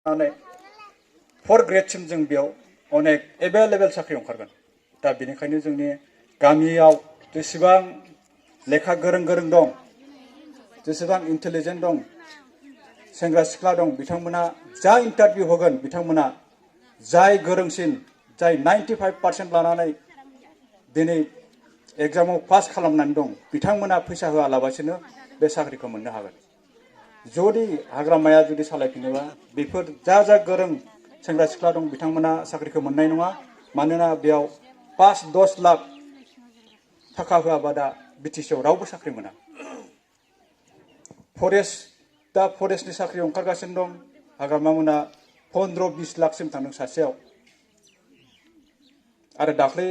4 ग्रेडसिम जों बेयाव अनेक एभेलेबेल साख्रि ओंखारगोन दा बेनिखायनो जोंनि गामियाव जेसेबां लेखा गोरों दं जेसेबां इन्टेलिजेन्ट दं सेंग्रा सिख्ला दं बिथांमोना जा इन्टारभिउ होगोन बिथांमोना जाय गोरोंसिन जाय 95% लानानै दिनै एग्जामाव पास खालामनानै दं बिथांमोना फैसा होआलाबासिनो बे साख्रिखौ मोननो हागोन जुदि हाग्रामाया जुदि सालायफिनोबा बेफोर जा गोरों सेंग्रा सिख्ला दं बिथांमोना साख्रिखौ मोननाय नङा मानोना बेयाव 5-10 लाख थाखा होआबा दा बिटिसिआव रावबो साख्रि मोना फरेस्टनि साख्रि ओंखारगासिनो दं हाग्रामा मोना 15-20 लाखसिम थांदों सासेयाव आरो दाख्लै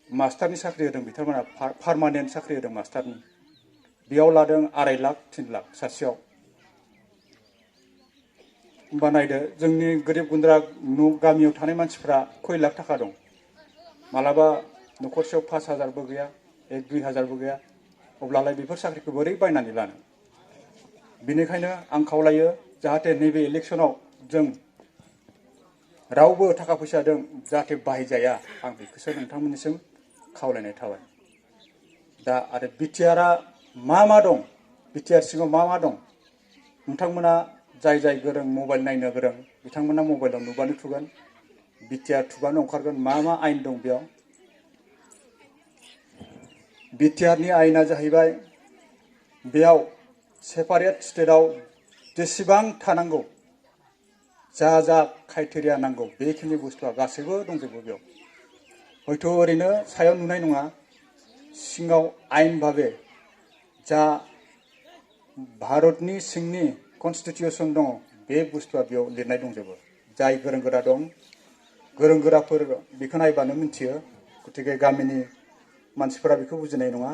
मास्टारनि साख्रि होदों बिथांमोना पार्मानेन्ट साख्रि होदों मास्टारनि बेयाव लादों 2.5 लाख 3 लाख सासेयाव होमबा नायदो जोंनि गोरिब गुन्द्रा गामियाव थानाय मानसिफ्रा खय लाख थाखा दं मालाबा न'खरसेयाव 5,000बो गैया 1-2,000बो गैया अब्लालाय बेफोर साख्रिखौ बोरै बायनानै लानो बेनिखायनो आं खावलायो जाहाथे नैबे इलेक्सनाव जों रावबो थाखा फैसाजों जाहाथे बाहायजाया आं बेखौसो नोंथांमोननिसिम खावलायनाय थाबाय दा आरो बिटिआरआ मा दं बिटिआर सिङाव मा दं नोंथांमोना जाय गोरों मबाइल नायनो गोरों बिथांमोना मबाइलाव नुबानो थुगोन बिटिआर थुबानो ओंखारगोन मा आयेन दं बेयाव बिटिआरनि आयेना जाहैबाय बेयाव सेपारेट स्टेटआव जेसेबां थानांगौ जा क्राइटेरिया नांगौ बेखिनि बुस्थुआ गासैबो दंजोबो बेयाव हयथ' ओरैनो सायाव नुनाय नङा सिङाव आयेन भाबे जा भारतनि सिंनि कन्स्टिटिउसन दङ बे बुस्थुआ बेयाव लिरनाय दंजोबो जाय गोरों दं गोरों गोराफोर बेखौ नायबानो मिथियो गतिके गामिनि मानसिफोरा बेखौ बुजिनाय नङा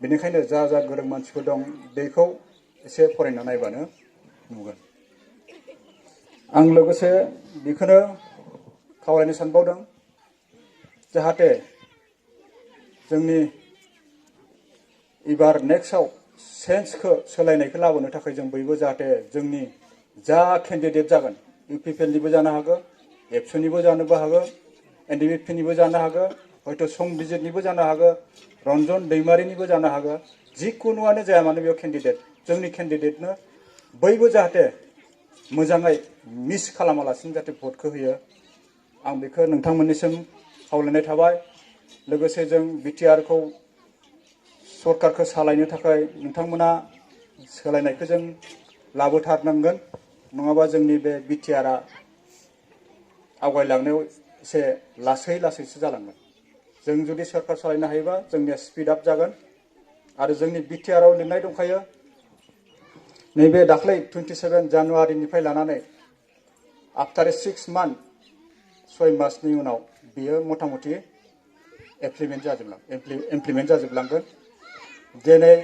बेनिखायनो जा गोरों मानसिफोर दं बेखौ एसे फरायना नायबानो नुगोन आं लोगोसे बेखौनो खावलायनो सानबावदों जाहाथे जोंनि एबार नेक्स्टआव सेन्सखौ सोलायनायखौ लाबोनो थाखाय जों बयबो जाहाथे जोंनि जा केन्डिडेट जागोन इउपिपिएलनिबो जानो हागौ एबसुनिबो जानोबो हागौ एनडिपिनिबो जानो हागौ हयथ' संबिजितनिबो जानो हागौ रन्जन दैमारिनिबो जानो हागौ जिखुनुआनो जाया मानो बेयाव केन्डिडेट जोंनि केन्डिडेटनो बयबो जाहाथे मोजाङै मिस खालामालासिनो जाहाथे भटखौ होयो आं बेखौ नोंथांमोननिसिम खावलायनाय थाबाय लोगोसे जों बिटिआरखौ सरकारखौ सालायनो थाखाय नोंथांमोना सोलायनायखौ जों लाबोथारनांगोन नङाबा जोंनि बे बिटिआरआ आवगायलांनायाव एसे लासैसो जालांगोन जों जुदि सरकार सालायनो हायोबा जोंनिया स्पिड आप जागोन आरो जोंनि बिटिआरआव लिरनाय दंखायो नैबे दाख्लै 27 जानुवारिनिफ्राय लानानै आफ्टार 6 मान्थ 6 मासनि उनाव बियो मथा मथि इमप्लिमेन्ट जाजोबलांगोन दिनै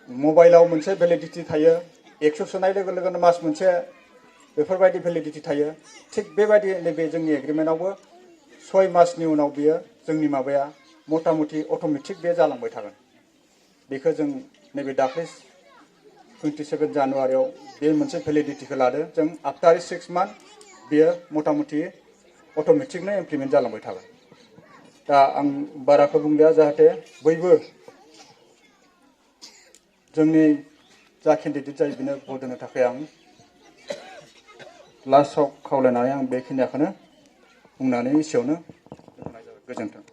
मबाइलाव मोनसे भेलिडिटि थायो 100 सोनाय लोगो लोगोनो मास मोनसे बेफोरबायदि भेलिडिटि थायो थिग बेबायदि नैबे जोंनि एग्रिमेन्टआवबो 6 मासनि उनाव बियो जोंनि माबाया मथा मथि अट'मेटिक बे जालांबाय थागोन बेखौ जों नैबे दाख्लै 27 जानुवारियाव बे मोनसे भेलिडिटिखौ लादो जों आफ्टार 6 मान्थ बियो मथा मथि अट'मेटिकनो इमप्लिमेन्ट जालांबाय थागोन दा आं बाराखौ बुंलिया जाहाथे बयबो जोंनि जा केन्डिडेट जायो बिनो भट होनो थाखाय आं लास्टआव खावलायनानै आं बेखिनिखौनो बुंनानै एसेयावनो गोजोन्थों